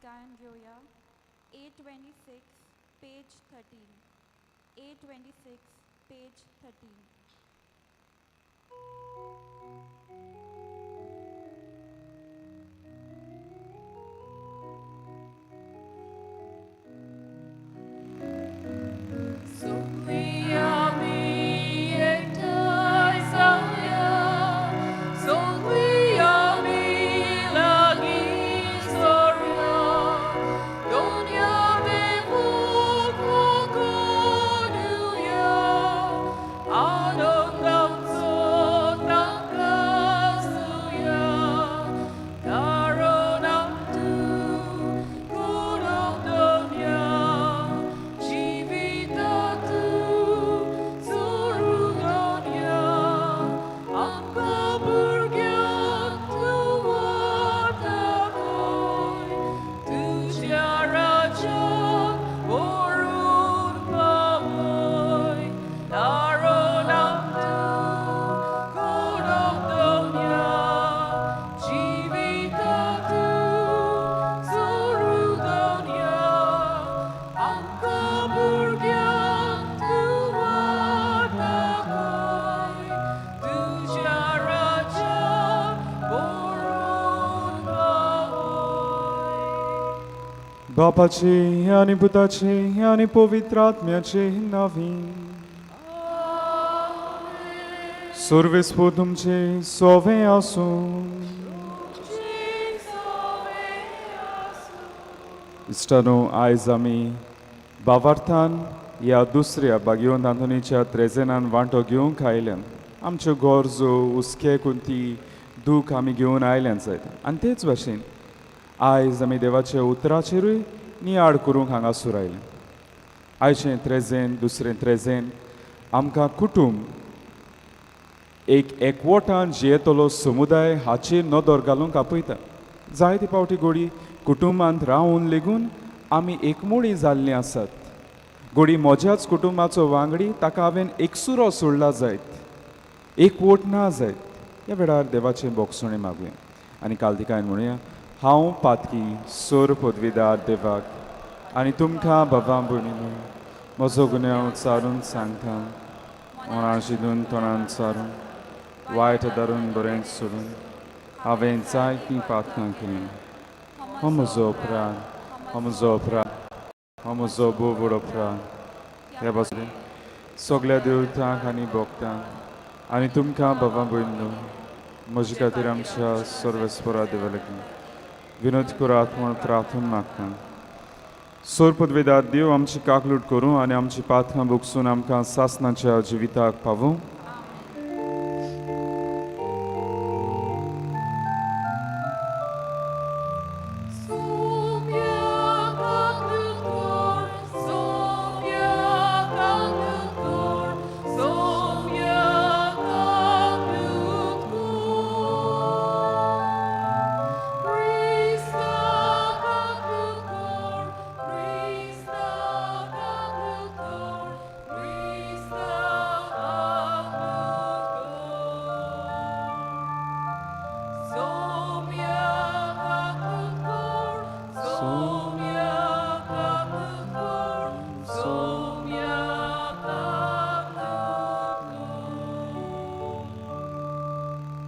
गायन घेवया. A26, page 13. A26, page 13. बापाचे आनी पुताचे आनी पवित्र आत्म्याचे नांवी. सर्वेस्पोर तुमचे सोवे आसूं. इश्टानो, आयज आमी बावार्थान ह्या दुसऱ्या बागेवन आंतोनीच्या त्रेजेनान वांटो घेवंक आयल्यान. आमच्यो गरजो, हुस्के, कुंती, दूख आमी घेवन आयल्यान जायत. आनी तेच भाशेन आयज आमी देवाच्या उतराचेरूय नियाळ करूंक हांगासर आयले. आयचें त्रेजेन, दुसरें त्रेजेन आमकां कुटूंब एक एकवटान जियेतलो समुदाय हाचेर नदर घालूंक आपयता. जायते फावटी गोडी कुटुंबांत रावून लेगून आमी एकमुळी जाल्लीं आसात. गोडी म्हज्याच कुटुंबाचो वांगडी, ताका हांवें एकसुरो सोडला जायत, एकवट ना जायत. ह्या वेळार देवाचें बोगसणें मागुया आनी कालदिकायन म्हणुया, हांव पातकी सोर पदवीदार देवाक आनी तुमकां बाबा भयणीनो म्हजो गुन्यांव चारून सांगता. मनान शिदून, तोंडान चारून, वायट धरून, बरें सोडून हांवें जायतीं पातकां केलीं. हो म्हजो अपराध, हो म्हजो अपराध, हो म्हजो भोव व्हड अपराध. ह्या पासून सगल्या देवतांक आनी भोगतांक आनी तुमकां बाबा भयणीनो म्हजे खातीर आमच्या सर्वेस्परा देवा लागीं विनोद करात म्हूण प्रार्थना मागता. सोर पदवेदार देव आमची काकलूट करूं आनी आमची पातकां भोगसून आमकां सासनाच्या जिविताक पावूं.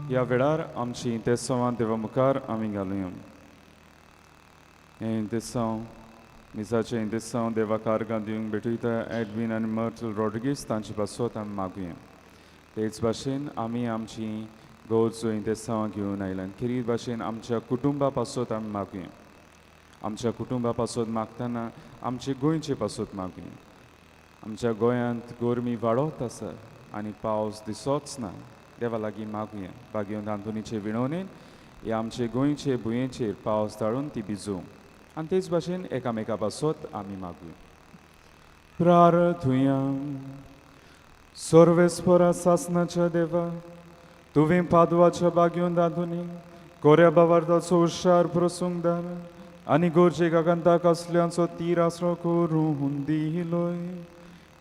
ह्या वेळार आमची इंतेसांवां देवा मुखार आमी घालुया. हें इंतेसांव, मिसाचें इंतेसांव देवा कारगां दिवंक भेटयता एडवीन आनी मर्टल रॉड्रिगीस तांचे पासत आमी मागुया. तेच भाशेन आमी आमची गरजो इंतेसांवां घेवन आयल्यान खेरीत भाशेन आमच्या कुटुंबा पासत आमी मागुया. आमच्या कुटुंबा पासत मागतना आमचे गोंयचे पासत मागुया. आमच्या गोंयांत गरमी वाडत आसा आनी पावस दिसोच ना. देवा लागीं मागुया, बागेवन आंतोनीचे विणवणेन ह्या आमचे गोंयचे भुंयेचेर पावस धाडून ती भिजोवं. आनी तेच भाशेन एकामेका पासत आमी मागुया. प्रार्थुया. सर्वेस्परा सासनाच्या देवा, तुवें पादवाच्या बागेवन आंतोनी कोऱ्या बावार्थाचो हुशार प्रसंगदार आनी गरजेक आकांताक असल्यांचो तीर आसरो करून दिलोय.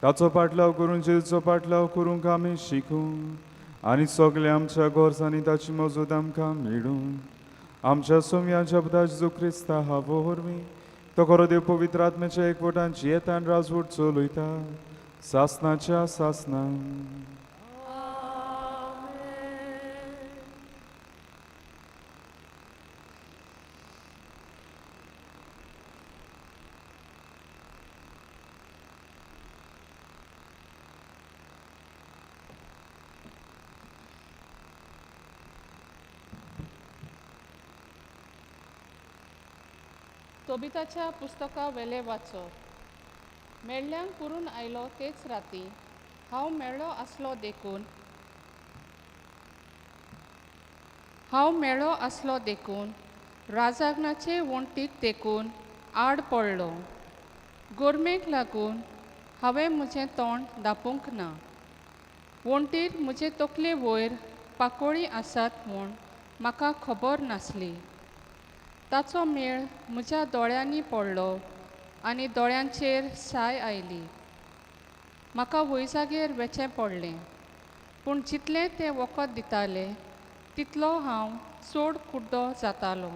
ताचो पाटलाव करून जेजूचो पाटलाव करूंक आमी शिकूं आनी सगळ्या आमच्या गरजांनी ताची मजत आमकां मेळूं. आमच्या सोमयांच्या पुता जेजू क्रिस्ता हावो होरवीं तो खरो देव पवित्र आत्म्याच्या एकवटान जियेतान राजवट चलयता सासनाच्या सासना. तोबिताच्या पुस्तका वेले वाचो. मेळ्ळ्यांक पुरून आयलो तेच राती हांव मेळ्ळो आसलो देखून राजाग्नाचे वण्टीक तेकून आड पडलो. गोरमेक लागून हांवें म्हजें तोंड दापूंक ना. वण्टीर म्हजे तकले वयर पाकोळी आसात म्हूण म्हाका खबर नासली. ताचो मेळ म्हज्या दोळ्यांनी पडलो आनी दोळ्यांचेर साय आयली. म्हाका वैजागेर वेचें पडलें, पूण जितलें तें वखद दिताले तितलो हांव चड कुड्डो जातालो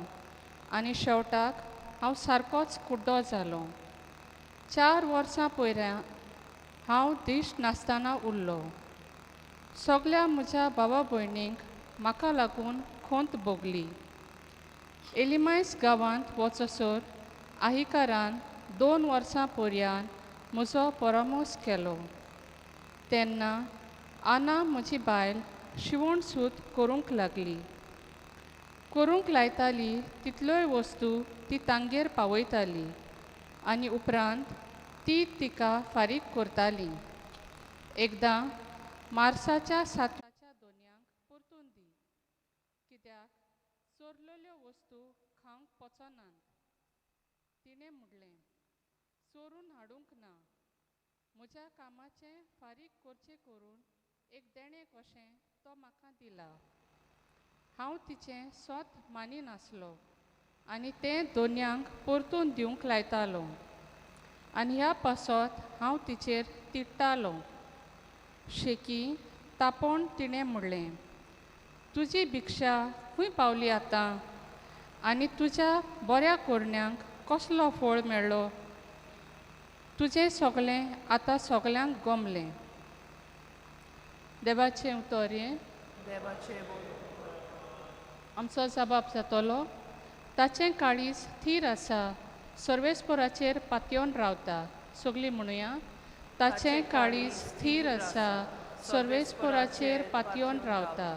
आनी शेवटाक हांव सारकोच कुड्डो जालो. 4 वर्सां पयऱ्या हांव दिश्ट नासतना उरलो. सगल्या म्हज्या भावा भयणींक म्हाका लागून खंत भोगली. एलिमायस गांवांत वचसर आहिकारान 2 वर्सां पर्यान म्हजो परामोस केलो. तेन्ना आना म्हजी बायल शिवण सूत करूंक लागली. करूंक लायताली तितल्योय वस्तू ती तांगेर पावयताली आनी उपरांत ती तिका फारीक करताली. एकदां मार्साच्या 7 दोनयांक परतून दी, कित्याक चोरलेल्यो वस्तू खावंक पचनात. तिणें म्हणलें, चोरून हाडूंक ना, म्हज्या कामाचें फारीक करचें करून एक देणें कशें तो म्हाका दिला. हांव तिचें सोत मानिनासलो आनी तें दोनयांक परतून दिवंक लायतालो आनी ह्या पासत हांव तिचेर तिडटालो. शेकी तापोवन तिणें म्हणलें, तुजी भिक्षा खंय पावली आतां आनी तुज्या बऱ्या कोरण्यांक कसलो फळ मेळ्ळो? तुजें सगळें आतां सगल्यांक गमलें. देवाचें उतर हें. आमचो जबाब जातलो. ताचें काळीज थीर आसा, सर्वेस्पराचेर पातयेवन रावता. सगळीं म्हणुया, ताचें काळीज थीर आसा, सर्वेस्पराचेर पातयेवन रावता.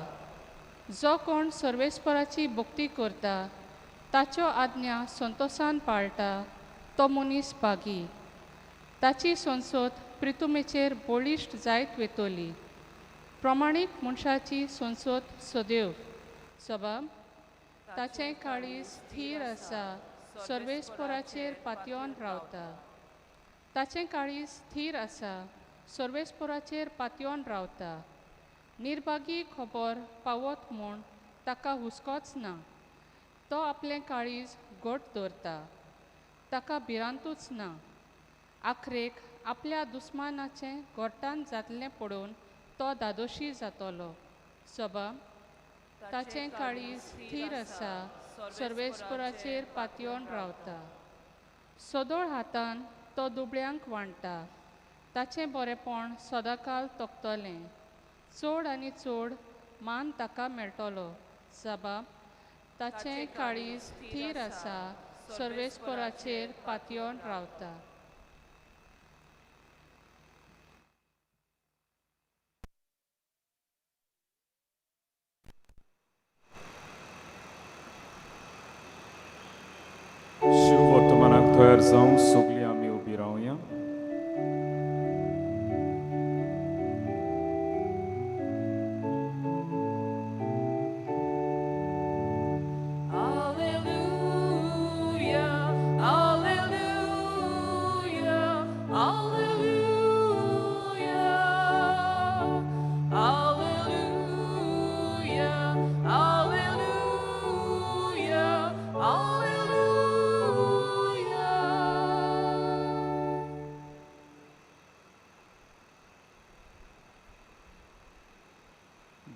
जो कोण सर्वेस्पराची भक्ती करता, ताच्यो आज्ञा संतोसान पाळटा, तो मनीस भागी. ताची संसद प्रितुमेचेर बळिश्ट जायत वेतली. प्रमाणीक मनशाची संसद सदैव. सबाब, ताचें काळीज थीर आसा, सर्वेस्पराचेर पातयेवन रावता. ताचें काळीज थीर आसा, सर्वेस्पराचेर पातयेवन रावता. निर्भागी खबर पावत म्हूण ताका हुस्कोच ना. तो आपलें काळीज घट दवरता, ताका भिरांतूच ना. आखरेक आपल्या दुस्मानाचें गोरटान जातलें पळोवन तो धादोशी जातलो. सबाब, ताचें काळीज थीर आसा, सर्वेस्पराचेर पातयेवन रावता. सदोळ हातान तो दुबळ्यांक वांट्टा. ताचें बरेंपण सदांकाल तोखतलें. चड आनी चड मान ताका मेळटलो. जबाब, ताचें काळीज थीर आसा, सर्वेस्पराचेर पातयेवन रावता. शिव वर्तमानाक तयार जावंक सगळीं आमी उबी रावया. Alleluia, alleluia, alleluia, alleluia, alleluia, alleluia.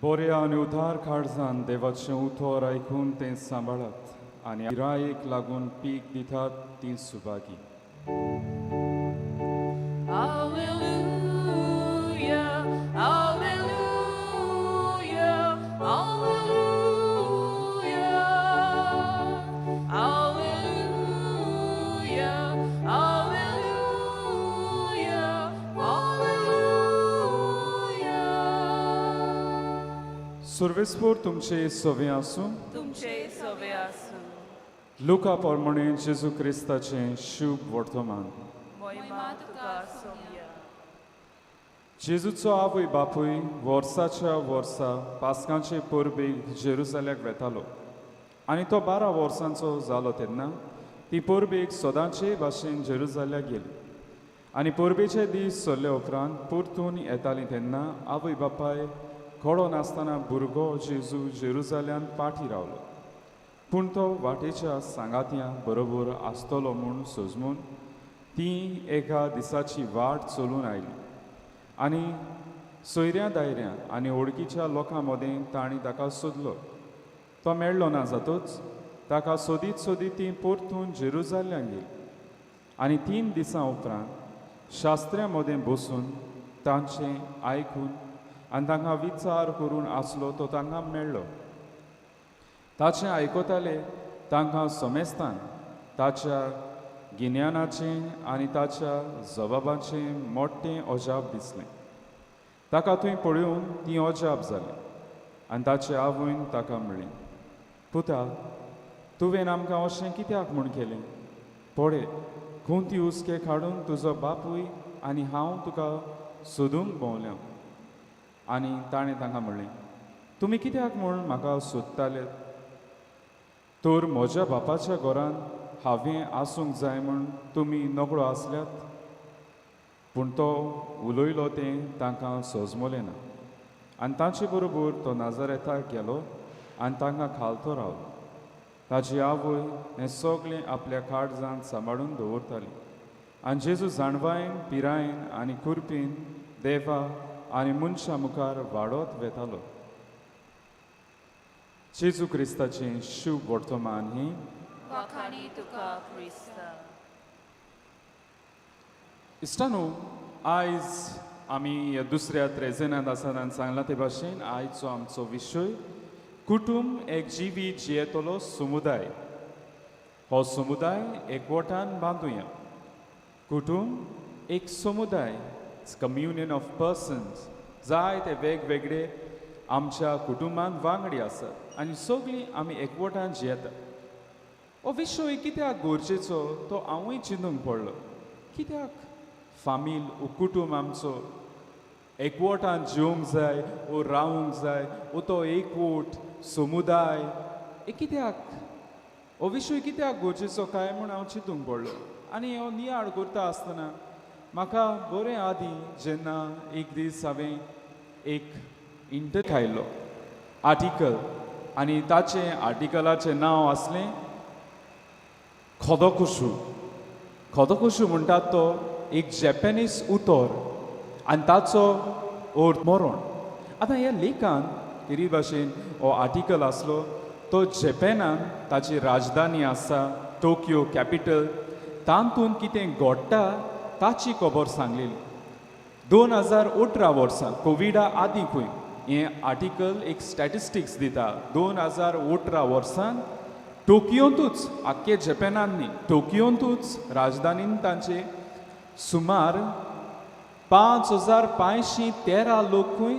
बऱ्या आनी उदार काळजान देवाचें उतर आयकून तें सांबाळात आनी गिरायक लागून पीक दितात ती Subhagi. Alleluia, Alleluia, Alleluia, Alleluia, Alleluia, Alleluia. सुर्वेस्पोर तुमचे सवे आसूं. तुमचे सवे आसूं. लुका प्रमाणे जेजू क्रिस्ताचें शुभ वर्तमान. मोहिमा तुका सोमया. जेजूचो आवय बापूय वर्साच्या वर्सा पास्कांचे परबेक जेरुजाल्याक वेतालो आनी तो 12 वर्सांचो जालो तेन्ना ती परबेक सदांचे भाशेन जेरुजाल्याक गेली आनी परबेचे दीस सरले उपरांत परतून येताली तेन्ना आवय बापाय कळो नासतना भुरगो जेजू जेरुजाल्यान पाटी रावलो. पूण तो वाटेच्या सांगात्यां बरोबर आसतलो म्हूण सोजमून ती एका दिसाची वाट चलून आयली आनी सोयऱ्या दायऱ्या आनी वळखीच्या लोकां मदें तांणी ताका सोदलो. तो मेळ्ळो ना जातूच ताका सोदीत सोदीत ती परतून जेरुजाल्याक गेली आनी 3 दिसां उपरांत शास्त्र्यां मदें बसून तांचें आयकून आनी तांकां विचार करून आसलो तो तांकां मेळ्ळो. ताचें आयकताले तांकां समेस्तान ताच्या गिन्यानाचें आनी ताच्या जबाबाचें मोठें अजाप दिसलें. ताका थंय पळोवन ती अजाप जाली आनी ताचे आवयन ताका म्हणलें, पुता, तुवें आमकां अशें कित्याक म्हूण केलें? पळय, खुंती हुस्के काडून तुजो बापूय आनी हांव तुका सोदूंक भोंवल्या. आनी ताणें तांकां म्हणलें, तुमी कित्याक म्हूण म्हाका सोदताले? तर म्हज्या बापाच्या घरांत हांवें आसूंक जाय म्हूण तुमी नकळो आसल्यात? पूण तो उलयलो तें तांकां सोजमलें ना आनी तांचे बरोबर तो नाजारेताक गेलो आनी तांकां खालतो रावलो. ताची आवय हें सगळें आपल्या काळजांत सांबाळून दवरताली आनी जेजू जाणवायन, पिरायेन आनी कुरपीन देवा आनी मनशां मुखार वाडत वेतालो. जेजू क्रिस्ताचें शुभ वर्तमान हें. वाखाणी तुका क्रिस्ता. इश्टानो, आयज आमी ह्या दुसऱ्या त्रेजेनांत आसात आनी सांगलां ते भाशेन आयचो आमचो विशय कुटूंब एक जिवीत जियेतलो समुदाय. हो समुदाय एकवटान बांदुया. कुटूंब एक समुदाय, it's communion of persons. जायते वेगवेगळे आमच्या कुटुंबांत वांगडी आसात आनी सगळीं आमी एकवटान जियेतात. हो विशय कित्याक गरजेचो तो हांवूय चिंतूंक पडलो. कित्याक फामील ओ कुटूंब आमचो एकवटान जिवंक जाय ओ रावंक जाय ओ तो एकवट समुदाय हे कित्याक, हो विशय कित्याक गरजेचो काय म्हूण हांव चिंतूंक पडलो. आनी हो नियाळ करता आसतना म्हाका बरें आदीं जेन्ना एक दीस हांवें एक इंटर आयलो आर्टिकल आनी ताचें आर्टिकलाचें नांव आसलें खोदोकुशू. खोदोकुशू म्हणटात तो एक जॅपनीज उतर आनी ताचो अर्थ मरण. आतां ह्या लेखान तेरी भाशेन हो आर्टिकल आसलो तो जॅपॅनान ताची राजधानी आसा टोकियो कॅपिटल, तातूंत कितें घडटा ताची खबर सांगलेली. 2018 वर्सां कोविडा आदीं खंय हें आर्टिकल एक स्टॅटिस्टिक्स दिता. 2018 वर्सान टोकियोंतूच, आख्खे जॅपॅनान न्ही, टोकियोंतूच राजधानीन तांचे सुमार 5513 लोकूय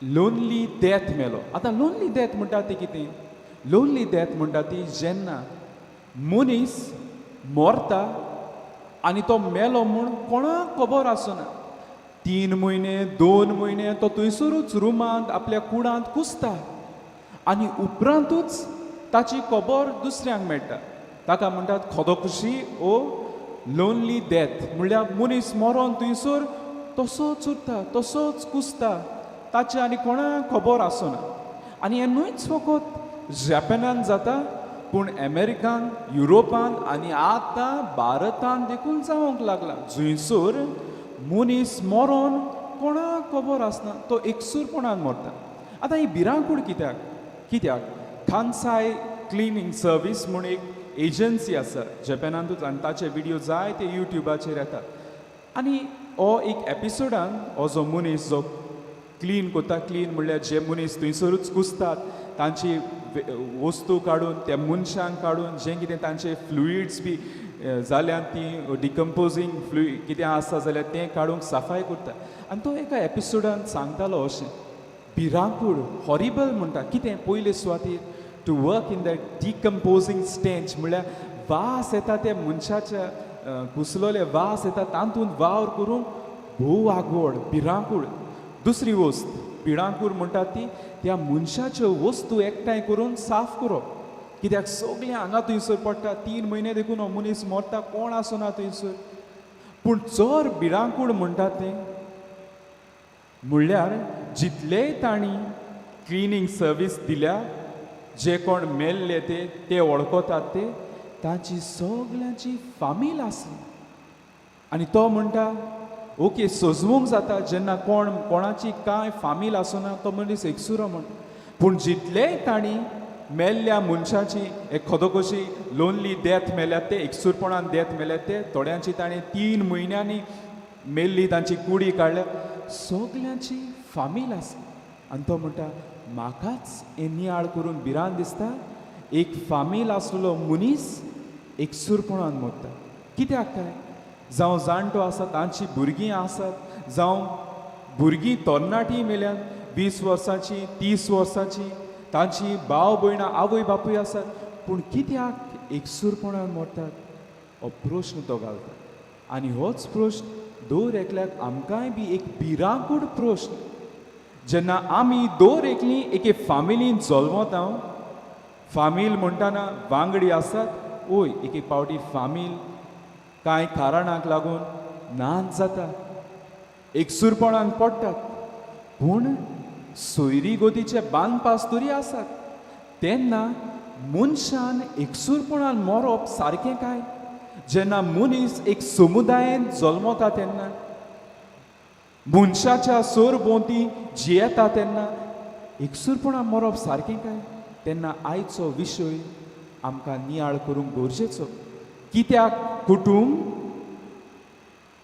लोनली डेथ मेलो. आतां लोनली डेथ म्हणटा ती कितें? लोनली डेथ म्हणटा ती जेन्ना मनीस मरता आनी तो मेलो म्हूण कोणाक खबर आसना. 3 म्हयने 2 म्हयने तो थंयसरूच रुमांत आपल्या कुडांत कुसता आनी उपरांतूच ताची खबर दुसऱ्यांक मेळटा. ताका म्हणटात खोदोकुशी ओ लोनली डेथ. म्हणल्यार मनीस मरोन थंयसर तसोच उरता, तसोच कुसता, ताचें आनी कोणाक खबर आसना. आनी हें न्हूच फकत जॅपॅनान जाता, पूण अमेरिकान, युरोपान आनी आतां भारतान देखून जावंक लागलां. जंयसर मनीस मरोन कोणाक खबर आसना, तो एकसूरपणान मरता. आतां ही भिरांकूळ कित्याक कित्याक खानसाय क्लिनींग सर्वीस म्हूण एक एजन्सी आसा जपानांतूच आनी ताचे विडियो जायते युट्यूबाचेर येतात. आनी हो एक एपिसोडान हो जो मनीस जो क्लीन करता, क्लीन म्हणल्यार जे मनीस थंयसरूच कुसतात तांची वस्तू काडून त्या मनशांक काडून जें कितें तांचे फ्लुइड्स बी जाल्यार ती डिकम्पोजींग फ्लुइड कितें आसा जाल्यार तें काडूंक सफाय करता. आनी तो एका एपिसोडान सांगतालो अशें भिरांकूळ हॉरिबल म्हणटा कितें, पयले सुवातेर to work in that decomposing stench म्हणल्यार वास येता त्या मनशाच्या कुसलोले वास येता तातूंत वावर करूंक भोव आगवड भिरांकूळ. दुसरी वस्त भिरांकूळ म्हणटा ती त्या मनशाच्यो वस्तू एकठांय करून साफ करप, कित्याक सगळें हांगा थंयसर पडटा. 3 म्हयने देखून हो मनीस मरता, कोण आसना थंयसर. पूण चड भिरांकूळ म्हणटा तें म्हणल्यार जितलेय तांणी क्लिनींग सर्वीस दिल्या, जे कोण मेल्ले ते ते वळखतात ते तांची सगल्यांची फामील आसली. आनी तो म्हणटा ओके सजवूंक जाता जेन्ना कोण कोणाची कांय फामील आसना तो मनीस एकसुरो म्हण, पूण जितलेय तांणी मेल्ल्या मनशाची एक खदोकशी लोनली डेथ मेल्यात ते एकसूरपणान डेथ मेल्यात ते थोड्यांची ताणें 3 म्हयन्यांनी मेल्ली तांची कुडी काडल्या, सगल्यांची फामील आसली. आनी तो म्हणटा म्हाकाच हें नियाळ करून भिरांत दिसता, एक फामील आसलेलो मनीस एकसूरपणान मरता. कित्याक काय? जावं जाणटो आसा तांची भुरगीं आसात, जावं भुरगीं तरणाटीं मेल्यात 20 वर्सांची 30 वर्सांची, तांची भाव भयणां आवय बापूय आसात, पूण कित्याक एकसूरपणान मरतात हो प्रश्न तो घालता. आनी होच प्रश्न दर एकल्याक आमकांय बी एक भिरांकूळ प्रश्न. जेन्ना आमी दर एकली एके फामिलीन जल्मता, फामील म्हणटाना वांगडी आसात, वय एक एक पावटी फामील कांय कारणाक लागून नाच जाता, एकसूरपणान पडटात, पूण सोयरी गोदीचे बांदपास तरी आसात. तेन्ना मनशान एकसूरपणान मरप सारकें काय? जेन्ना मनीस एक समुदायेन जल्मता तेन्ना मनशाच्या सरभोंवती जियेता तेन्ना एकसूरपणान मरप सारकें काय? तेन्ना आयचो विशय आमकां नियाळ करूंक गरजेचो. कित्याक कुटूंब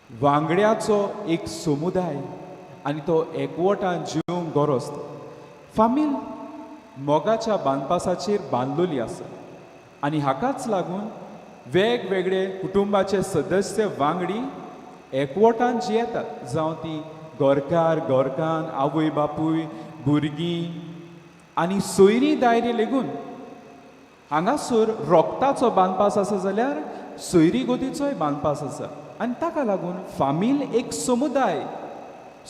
वांगड्याचो एक समुदाय आनी तो एकवटान जिवंक गरज. फामील मोगाच्या बांदपासाचेर बांदलेली आसा आनी हाकाच लागून वेगवेगळे कुटुंबाचे सदस्य वांगडी एकवटान जियेतात, जावं ती घरकार घरकान्न आवय बापूय भुरगीं आनी सोयरी दायरी लेगून. हांगासर रोगताचो बांदपास आसा जाल्यार सोयरी गोदीचोय बांदपास आसा आनी ताका लागून फामील एक समुदाय.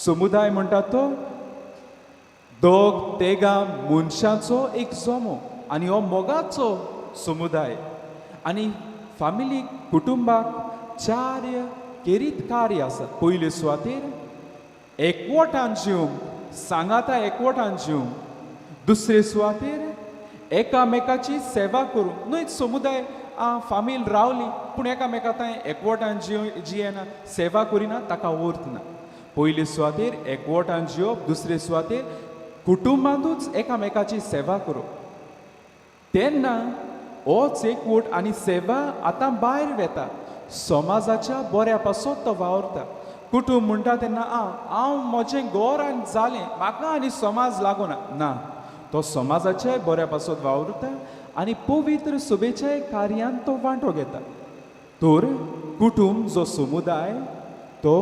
समुदाय म्हणटा तो दोग तेगां मनशाचो एक जमो आनी हो मोगाचो समुदाय. आनी फामिलीक कुटुंबाक 4 केरीत कार्य आसा. पयले सुवातेर एकवटान जिवंक, सांगाता एकवटान जिवंक. दुसरे सुवातेर एकामेकाची सेवा करूंक. न्हय समुदाय फामील रावली पूण एकामेका थंय एकवटान जियेना, सेवा करिना, ताका अर्थ ना. पयले सुवातेर एकवटान जिवप, दुसरे सुवातेर कुटुंबांतूच एकामेकाची सेवा करप. तेन्ना होच एकवट आनी सेवा आतां भायर वेता, समाजाच्या बऱ्या पासत तो वावरता. कुटुंब म्हणटा तेन्ना हांव म्हजें घर आनी जालें, म्हाका आनी समाज लागूना ना, तो समाजाच्याय बऱ्या पासत वावरता आनी पवित्र सभेच्याय कार्यांत तो वांटो घेता. तर कुटुंब जो समुदाय तो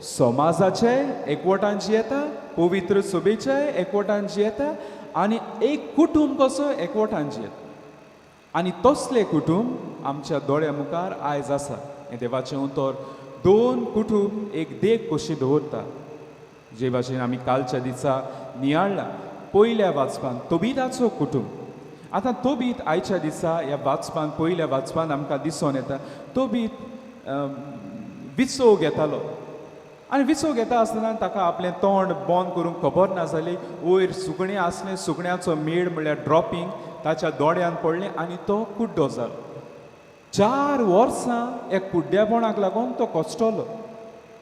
समाजाच्याय एकवटान जियेता, पवित्र सभेच्याय एकवटान जियेता आनी एक कुटुंब कसो एकवटान जियेता. आनी तसलें कुटुंब आमच्या दोळ्या मुखार आयज आसा. हें देवाचें उतर 2 कुटुंब एक देख कशी दवरता, जे भाशेन आमी कालच्या दिसा नियाळ्ळा पयल्या वाचपान तोबीताचो कुटुंब. आतां तोबीत आयच्या दिसा ह्या वाचपान पयल्या वाचपान आमकां दिसून येता तोबीत विसव घेतालो आनी विसव घेता आसतना ताका आपलें तोंड बंद करूंक खबर ना जाली. वयर सुकणें आसलें, सुकण्याचो मेळ म्हणल्यार ड्रॉपिंग ताच्या दोळ्यान पडलें आनी तो कुड्डो जालो. 4 वर्सां ह्या कुड्ड्यापणाक लागून तो कश्टलो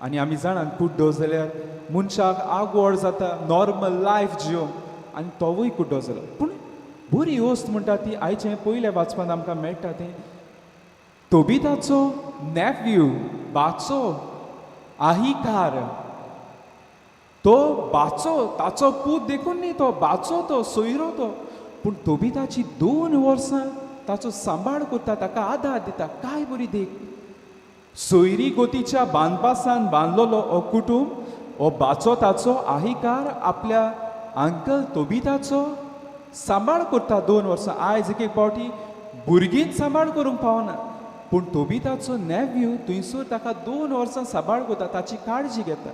आनी आमी जाणात कुड्डो जाल्यार मनशाक आगवड जाता नॉर्मल लायफ जियोंक आनी तोवूय कुड्डो जालो. पूण बरी वस्त म्हणटा ती आयचें पयलें वाचपांत आमकां मेळटा तें तोबिताचो नॅफ्यू बाचो आहिकार, तो बाचो ताचो पूत देखून न्ही, तो बाचो तो सोयरो तो, पूण तोबिताची 2 वर्सां ताचो सांबाळ करता, ताका आदार दिता. काय बरी देख. सोयरी गोतीच्या बांदपासान बांदलेलो हो कुटूंब, हो बाचो ताचो आहिकार आपल्या अंकल तोबिताचो सांबाळ करता 2 वर्सां. आयज एक एक फावटी भुरगींच सांबाळ करूंक पावना, पूण तोबिताचो नॅव्यू थंयसर ताका 2 वर्सां सांबाळ करता, ताची काळजी घेता,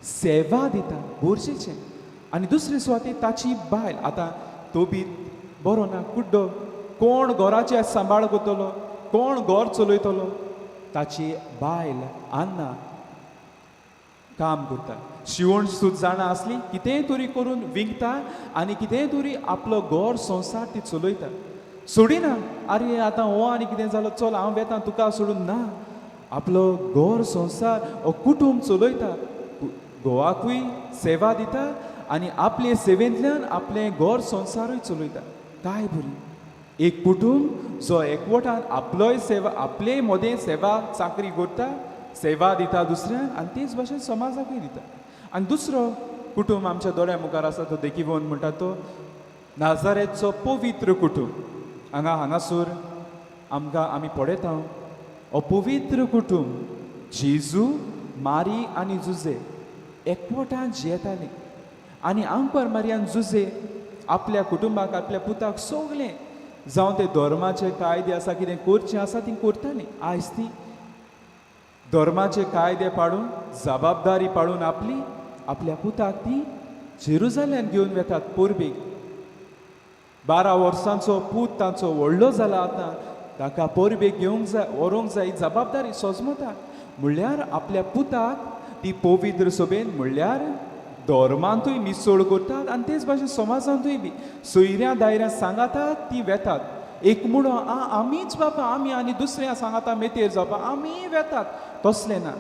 सेवा दिता गरजेचें. आनी दुसरे सुवातेर ताची बायल, आतां तोबीत बरो ना कुड्डो, कोण घराचे सांबाळ करतलो, कोण घर चलयतलो, ताची बायल आन्ना काम करता, शिवण सूत जाणा आसली, कितेंय तरी करून विकता आनी कितेंय तरी आपलो घर संवसार ती चलयता. सोडिना, आरे आतां हो आनी कितें जालो, चल हांव वेता तुका सोडून, ना, आपलो घर संवसार हो कुटूंब चलयता, घोवाकूय सेवा दिता आनी आपले सेवेंतल्यान आपलें घर संवसारूय चलयता. काय बरी एक कुटूंब जो एकवटान आपलोय सेवा, आपले मदें सेवा चाकरी करता, सेवा दिता दुसऱ्यांक आनी तेच भाशेन समाजाकूय दिता. आनी दुसरो कुटूंब आमच्या दोळ्या मुखार आसा तो देखीवन म्हणटा तो नाजारेचो पवित्र कुटूंब. हांगा हांगासर आमकां आमी पळयता हो पवित्र कुटूंब, जेजू, मारी आनी जुजे एकवटान जियेतालीं आनी आंकवार मारियान जुजे आपल्या कुटुंबाक, आपल्या पुताक सगलें जावं ते धर्माचे कायदे आसा, कितें करचें आसा ती करतालीं. आयज ती धर्माचे कायदे पाडून, जबाबदारी पाडून आपली आपल्या पुताक ती जेरुजाल्यान घेवन वेतात परबेक. 12 वर्सांचो पूत तांचो व्हडलो जाला आतां, ताका परबेक घेवंक जाय, व्हरूंक जाय, जबाबदारी सोजमता. म्हणल्यार आपल्या पुताक ती पवित्र सभेन म्हणल्यार धर्मांतूय मिसळ करतात आनी तेच भाशेन समाजांतूय बी सोयऱ्यां दायऱ्यां सांगातात ती वेतात. एक म्हणो आमीच बाबा आमी आनी दुसऱ्या सांगाता मेतेर जावपा आमी वेतात, तसलें ना.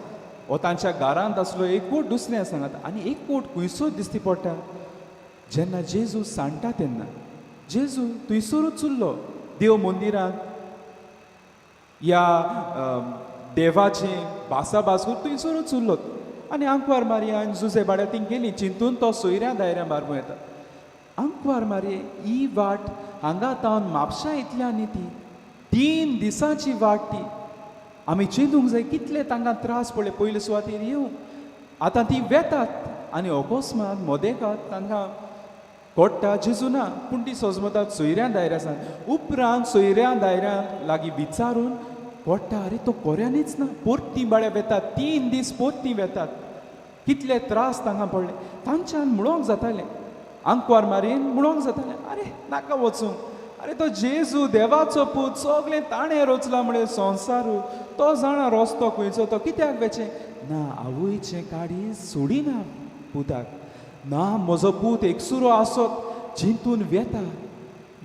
हो तांच्या घरांत आसलो एकूट दुसऱ्या सांगाता आनी एकूट खुंयसोच दिसती पडटा. जेन्ना जेजू सांडटा तेन्ना जेजू थंयसरूच उरलो देव मंदिरांत ह्या देवाचें भासाभास करून थंयसरूच उरलो आनी आंकवार मारया आनी जुजे भाड्या ती गेली चिंतून तो सोयऱ्या दायऱ्या बारबू येता. आंकवार मारये ही वाट हांगा तावन म्हापशा इतल्यान न्ही, ती 3 दिसांची वाट ती. आमी चिंतूंक जाय कितले तांकां त्रास पडले पयले सुवातेर येवंक. आतां ती वेतात आनी अकस्मात मदेकात तांकां कोट्टा जेजू ना, पूण ती सजमतात सोयऱ्या दायऱ्या सान. उपरांत सोयऱ्या दायऱ्या लागीं विचारून कोट्टा, आरे तो कोऱ्यानीच ना, परती बाळ्या वेतात, 3 दीस परती वेतात. कितले त्रास तांकां पडले. तांच्यान म्हणोंक जातालें, आंकवार मारीन म्हणोंक जातालें, आरे नाका वचूंक, आरे तो जेजू देवाचो पूत, सगळें ताणें रचलां म्हळें संवसारू, तो जाणा रस्तो खंयचो, तो कित्याक वेचें ना. आवयचें काडी सोडिना पुताक, ना म्हजो पूत एकसुरो आसत चिंतून वेता,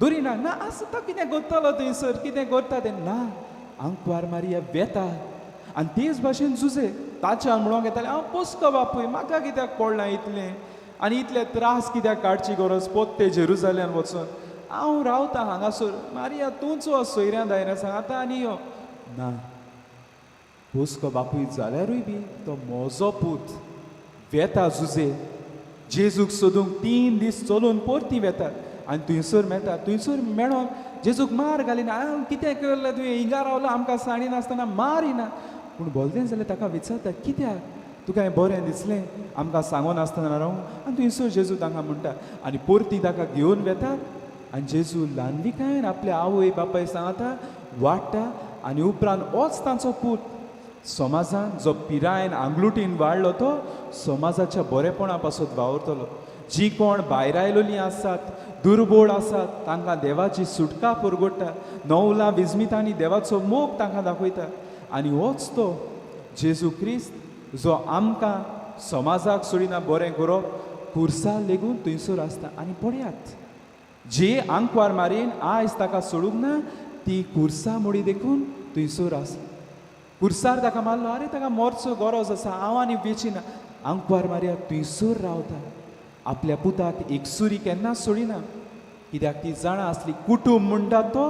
दरिना ना आसता तो कितें करतलो थंयसर, कितें करता तें ना. आंकवार मारिया वेता आनी तेच भाशेन जुजे ताच्यान म्हणोंक येतालें, हांव पोसको बापूय, म्हाका कित्याक पडलां इतलें आनी इतले त्रास कित्याक काडची गरज, पोत्ते जेरुजाल्यान वचून हांव रावता हांगासर, मारिया तूंच वच सोयऱ्या दायऱ्या सांग आतां आनी यो. ना, पोसको बापूय जाल्यारूय बी तो म्हजो पूत वेता जुजे जेजूक सोदूंक 3 दीस चलून परती वेतात आनी थंयसर मेळटा. थंयसर मेळोन जेजूक मार घालिना, हांव कितें केलें तुवें, हिंगा रावलो आमकां सांडिनासतना मारिना. पूण बोलतें जाल्यार ताका विचारता, कित्याक तुका हें बरें दिसलें आमकां सांगून आसतना रावूं. आनी थंयसर जेजू तांकां म्हणटा आनी परती ताका घेवन वेतात आनी जेजू ल्हानविकायेन आपल्या आवय बापाय सांगता वाडटा आनी उपरांत होच तांचो पूत समाजान जो पिरायेन आंगलुटीन वाडलो तो समाजाच्या बरेपणा पासत वावुरतलो. जी कोण भायर आयलोलीं आसात, दुर्बळ आसात, तांकां देवाची सुटका पुरगोडटा, नवलां विजमितांनी देवाचो मोग तांकां दाखयता. आनी होच तो जेजू क्रिस्त जो आमकां समाजाक सोडिना बरें करप, खुर्सा लेगून थंयसर आसता. आनी पळयात जे आंकवार मारीन आयज ताका सोडूंक ना, ती खुर्सा मोडी देखून थंयसर आसता. कुर्सार ताका मारलो, आरे ताका मोरचो गरज आसा, हांव आनी वेचिना. आंकवार मारिया थंयसर रावता, आपल्या पुताक एकसुरी केन्नाच सोडिना, कित्याक ती जाणा आसली कुटूंब म्हणटा तो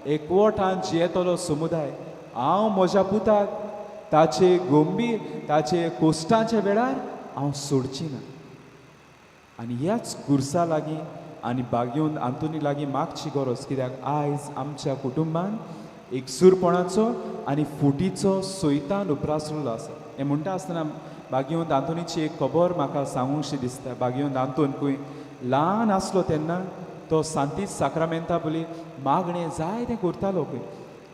एकवटान जियेतलो समुदाय. हांव म्हज्या पुताक ताचे गंभीर ताचे कोश्टाच्या वेळार हांव सोडची ना. आनी ह्याच कुर्सा लागीं आनी बागेवन आंतोनी लागीं मागची गरज, कित्याक आयज आमच्या कुटुंबान एकसूरपणाचो आनी फुटीचो सैतान उप्रासलेलो आसा. हें म्हणटा आसतना बागेवन आंतोनीची एक खबर म्हाका सांगूंकशी दिसता. बागेवन आंतोन खंय ल्हान आसलो तेन्ना तो सांतीस साक्रामेंता बोली मागणें जाय तें करतालो खंय.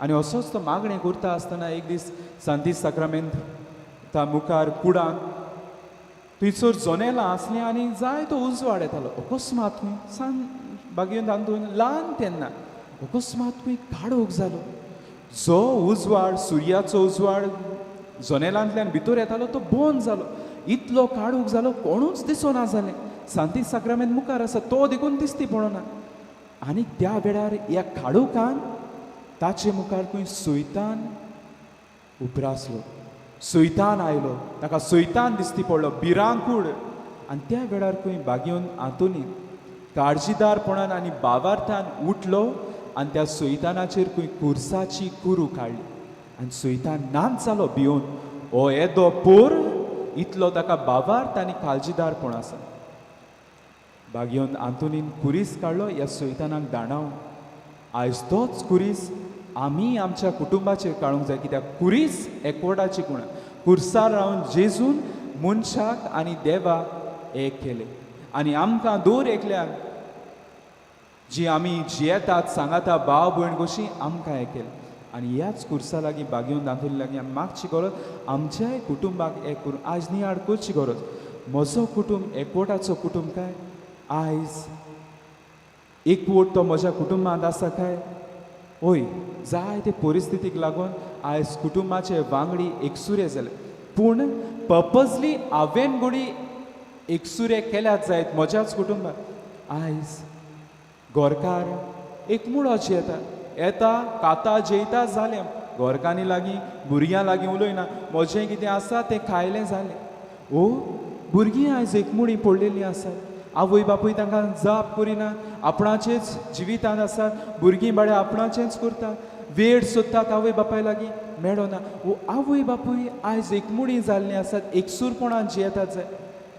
आनी असोच तो मागणें करता आसतना एक दीस सांतीस साक्रामेंता मुखार कुडान थंयसर जनेलां आसलीं आनी जाय तो उजवाड येतालो. अकस्मात खंय सान बागेवन आंतोन ल्हान तेन्ना अकस्मात खंय काळोख जालो. जो उजवाड सुर्याचो उजवाड जनेलांतल्यान भितर येतालो तो बंद जालो. इतलो काळोख जालो कोणूच दिसना जालें. सांतीस साक्रामेंत मुखार आसा तो देखून दिसती पडना. आनी त्या वेळार ह्या काळोखान ताचे मुखार खंय सैतान उप्रासलो, सैतान आयलो, ताका सैतान दिसती पडलो भिरांकूळ. आनी त्या वेळार खंय बागेवन आंतोनी काळजीदारपणान आनी बावार्थान उठलो आनी त्या सैतानाचेर खंय कुर्साची कुरू काडली आनी सैतान नाच जालो भिवन. हो येदो पोर इतलो ताका बावार्थ आनी काळजीदारपण आसा. बागेवन आंतोनीन कुरीस काडलो ह्या सैतानाक दाणाव. आयज तोच कुरीस आमी आमच्या कुटुंबाचेर काडूंक जाय, कित्याक कुरीस एकवटाची गुण. कुर्सार रावन जेजून मनशाक आनी देवाक एक केले आनी आमकां दर एकल्याक जी आमी जियेतात सांगाता भाव भयण कशी आमकां एक केलें. आनी ह्याच कुर्सा लागीं बागेवन आंतोनी लागीं आमी मागची गरज आमच्याय कुटुंबाक एक करून आयज नियाळ करची गरज. म्हजो कुटुंब एकवटाचो कुटुंब काय? आयज एकवट तो म्हज्या कुटुंबांत आसा काय? हय, जायते परिस्थितीक लागून आयज कुटुंबाचे वांगडी एकसुरे जाले, पूण पर्पजली हांवें घोडी एकसुरे केल्यात जायत म्हज्याच कुटुंबात. आयज गोरकार एकमुळो जियेता, येता खाता जेयता जालें, गोरकांनी लागीं भुरग्यां लागीं उलयना, म्हजें कितें आसा तें खायलें जालें. ओ भुरगीं आयज एकमुळी पडलेलीं आसात, आवय बापूय तांकां जाप करिना, आपणाचेच जिवितांत आसात, भुरगीं बाळ्या आपणाचेंच करता, वेळ सोदतात आवय बापाय लागीं मेळना. वो आवय बापूय आयज एकमुळी जाल्लीं आसात, एकसूरपणान जियेतात जाय.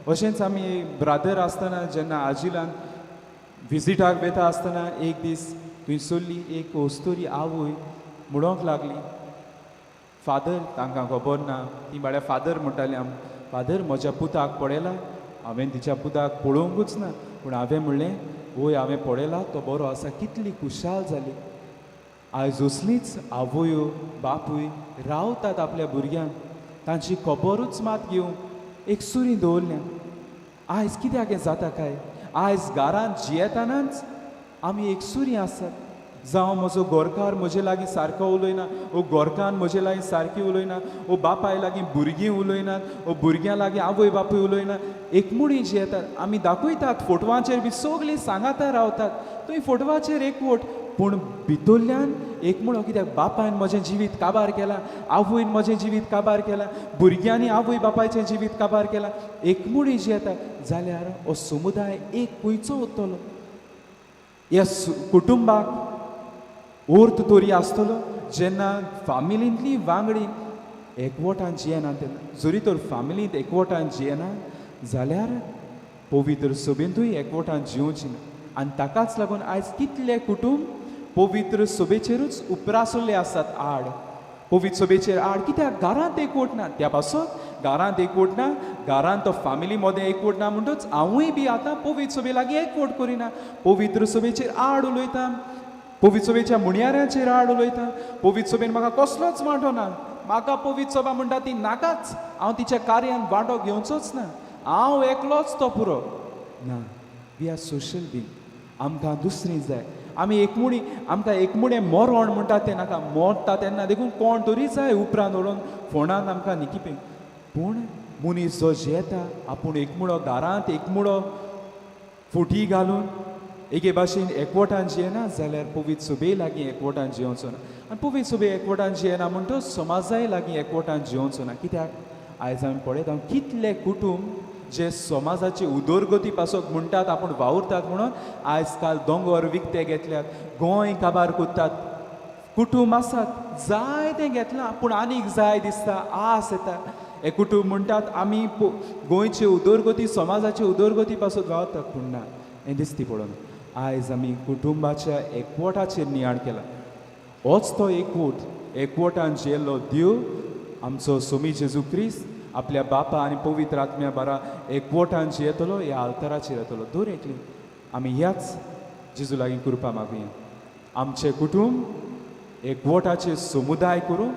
अशेंच आमी ब्रादर आसतना जेन्ना आजिलान विजिटाक वता आसतना एक दीस थंयसरली एक अस्तुरी आवय म्हणूंक लागली, फादर तांकां खबर ना, ती म्हळ्यार फादर म्हणटाली आम, फादर म्हज्या पुताक पळयला? हांवें तिच्या पुताक पळोवंकूच ना, पूण हांवें म्हणलें वय हांवें पळयला तो बरो आसा. कितली खुशाल जाली. आयज असलीच आवयो बापूय रावतात आपल्या भुरग्यांक, तांची खबरूच मात घेवंक एक सुरी दवरल्या. आयज कित्याक हें जाता काय? आयज घरांत जियेतनाच आमी एकसुरी आसात. जावं म्हजो गोरकार म्हजे लागीं सारको उलयना, ओ गोरकान म्हजे लागीं सारकी उलयना, ओ बापाय लागीं भुरगीं उलयनात, ओ भुरग्यां लागीं आवय बापूय उलयना, एकमुळी जियेतात. आमी दाखयतात फोटवांचेर बी सगळीं सांगाता रावतात, थंय फोटवाचेर एकवट, पूण भितरल्यान एकमुळो. कित्याक बापायन म्हजें जिवीत काबार केलां, आवयन म्हजें जिवीत काबार केलां, भुरग्यांनी आवय बापायचें जिवीत काबार केलां, एकमुळी जियेतात जाल्यार हो समुदाय एक खंयचो उरतलो? ह्या कुटुंबाक अर्थ तरी आसतलो जेन्ना फामिलींतली वांगडी एकवटान जियेना तेन्ना. जरी तर फामिलींत एकवटान जियेना जाल्यार पवित्र सभेंतूय एकवटान जियोवची ना. आनी ताकाच लागून आयज कितले कुटुंब पवित्र सभेचेरूच उप्रासलेले आसात आड, पवित्र सभेचेर आड. कित्याक घरांत एकवट ना, त्या पासत घरांत एकवट ना, घरांत तो फामिली मदें एकवट ना, म्हणटच हांवूय बी आतां पवित्र सभे लागीं एकवट करिना, पवित्र सभेचेर आड उलयता, पवित्र सभेच्या मुणयाऱ्यांचेर आड उलयता. पवित्र सभेन म्हाका कसलोच वांटो ना, म्हाका पवित्र सभा म्हणटा ती नाकाच, हांव तिच्या कार्यान वांटो घेवचोच ना, हांव एकलोच तो पुरो ना. We are social being, आमकां दुसरी जाय. आमी एकमुणी, आमकां एकमुणें मरण म्हणटा तें नाका. मरता तेन्ना देखून कोण तरी जाय उपरांत व्हरून फोंडान आमकां निकिपे. पूण मनीस जो जियेता आपूण एकमुळो, घरांत एकमुळो फुटी घालून एके भाशेन एकवटान जियेना जाल्यार पवित्र सभे लागीं एकवटान जियोवचो ना आनी पवित्र सभे एकवटान जियेना म्हणटच समाजाय लागीं एकवटान जियोवचो ना. कित्याक आयज आमी पळयता कितले कुटूंब जे समाजाचे उदरगती पासत म्हणटात आपूण वावुरतात म्हणून आयज काल दोंगर विकते घेतल्यात, गोंय काबार करतात, कुटूंब आसात जाय तें घेतलां पूण आनीक जाय दिसता, आस येता. हे कुटूंब म्हणटात आमी गोंयचे उदरगती समाजाचे उदरगती पासत वावुरतात पूण ना, हें दिसती पडून आयज आमी कुटुंबाच्या एकवटाचेर नियाळ केला. होच तो एकवट, एकवटान जियेल्लो देव आमचो सोमी जेजू क्रिस्त आपल्या बापा आनी पवित्र आत्म्या बारा एकवटान जियेतलो, ह्या आल्ताराचेर येतलो. दर एकली आमी ह्याच जेजू लागीं कृपा मागुया, आमचें कुटूंब एकवटाचे समुदाय करूं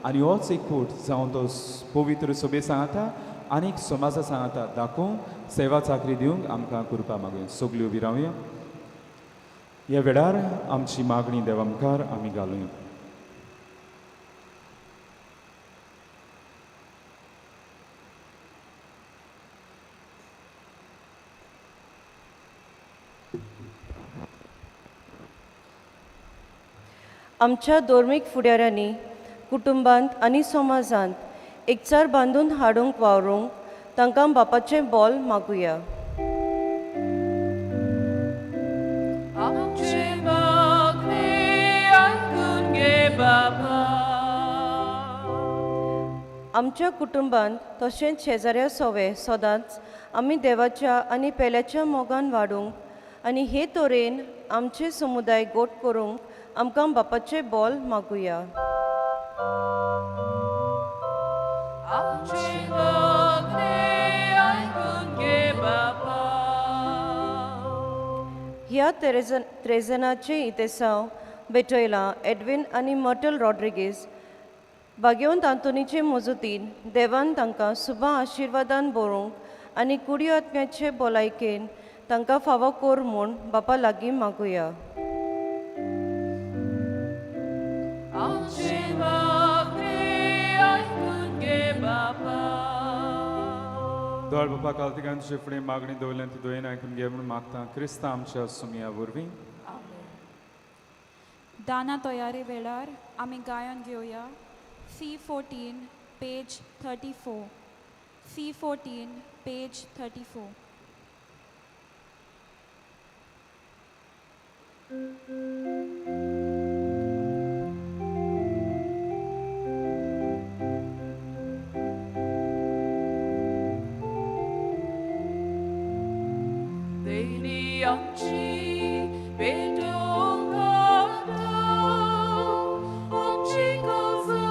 आनी होच एकवट जावन तो पवित्र सभे सांगता आनीक समाजा सांगता दाखोवंक सेवा चाकरी दिवंक आमकां कृपा मागुया. सगल्यो उबी रावया. ह्या वेळार आमची मागणी देवा मुखार आमी घालुया. आमच्या धर्मीक फुडाऱ्यांनी कुटुंबांत आनी समाजांत एकचार बांदून हाडूंक वावरूंक तांकां बापाचें बोल मागुया. आमचें मागणें आयकून घे बाबा. आमच्या कुटुंबांत तशेंच शेजाऱ्या सोवे सदांच आमी देवाच्या आनी पेल्याच्या मोगान वाडूंक आनी हे तरेन आमचे समुदाय गोट करूंक आमकां बापाचें बोल मागुया. आमचें मागणें आयकून घे बाबा. ह्या त्रेजनाचें इतेसांव भेटयलां एडविन आनी मर्टल रॉड्रिगीज भाग्यवंत आंतोनीचे मजतीन देवान तांकां सुबा आशिर्वादान बरोवंक आनी कुडी आत्म्याचे भलायकेन तांकां फावो कर म्हूण बापा लागीं मागुया. आमचें मागणें आयकून घे बाबा. दोळ बापा कालतिकान तुजे फुडें मागणी दवरल्यान ती दोयेन आयकून घे म्हूण मागता क्रिस्ता आमच्या सुमया वरवीं. दाना तयारी वेळार आमी गायन घेवया. C14 page 34. C14 page 34. Deni amci bedongata amci kaza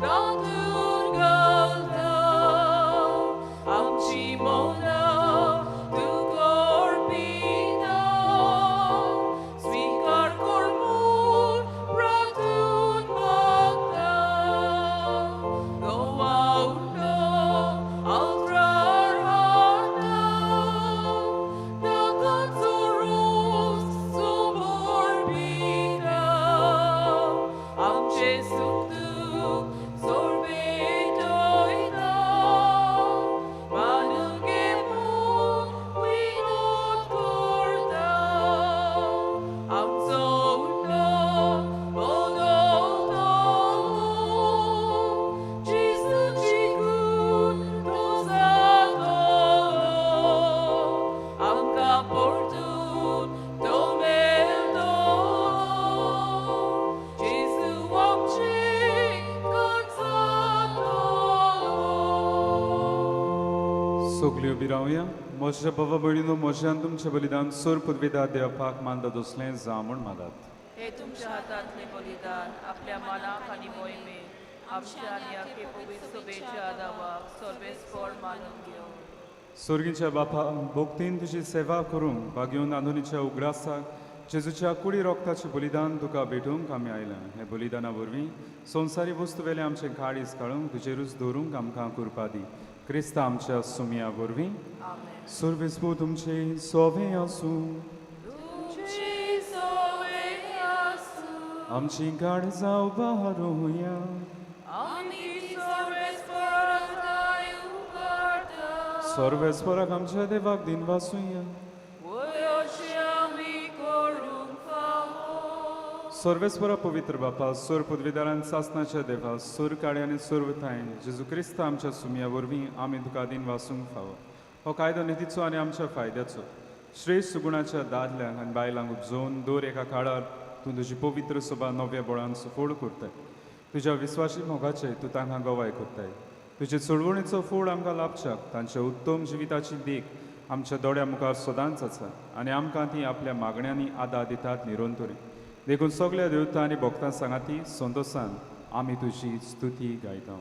dadurgalta amci mona tu korpina svikar kormur pratun bhakta goa uno altrar hata सगल्यो उबी रावया. म्हज्या बाबा भयणीनो म्हज्यान तुमचें बलिदान सोर पुदविदा देवपाक मानता दोसलें जावं म्हूण मागात. हे तुमच्या हातांतलें बलिदान आपल्या मनाक आनी मोहिमेक आमच्या आनी आखे पवित्र सभेच्या आदावाक सर्वेस्पोर मानून घेवं. सोर्गीच्या बापा भोक्तीन तुजी सेवा करूंक भाग्योन आंदोनीच्या उगडासाक जेजूच्या कुडी रोगताचें बलिदान तुका भेटोवंक आमी आयलां. हे बलिदाना वरवीं संवसारी वस्तू वेलें आमचें काळीज काडूंक तुजेरूच दवरूंक आमकां कृपा दी. क्रिस्ता आमच्या सुमया वरवीं. सर्वेस्पू तुमचे सोवे आसूं. आमची काळजां उबारुया. सर्वेस्पराक आमच्या देवाक दिनवासुया. सर्वेस्वरा पवित्र बापा, सोर पदवीदारान सासनाच्या देवा, सोर काळे आनी सोर थायन जेजू क्रिस्त आमच्या सुमया वरवीं आमी तुका दिन वासूंक फावो. हो कायदो नितीचो आनी आमच्या फायद्याचो श्रेश्ठ सुगुणाच्या दादल्यांक आनी बायलांक उपजोवन दर एका काळार तूं तुजी पवित्र सभा नव्या बळान सुफोड करताय. तुज्या विस्वासी मोगाचे तूं तांकां गवाय करताय. तुजे चळवणीचो फोड आमकां लाभच्याक तांच्या उत्तम जिविताची देख आमच्या दोळ्या मुखार सदांच आसा आनी आमकां ती आपल्या मागण्यांनी आदार दितात निरंतरी. देखून सगल्या देवता आनी भक्तां सांगाती संतोसान आमी तुजी स्तुती गायता.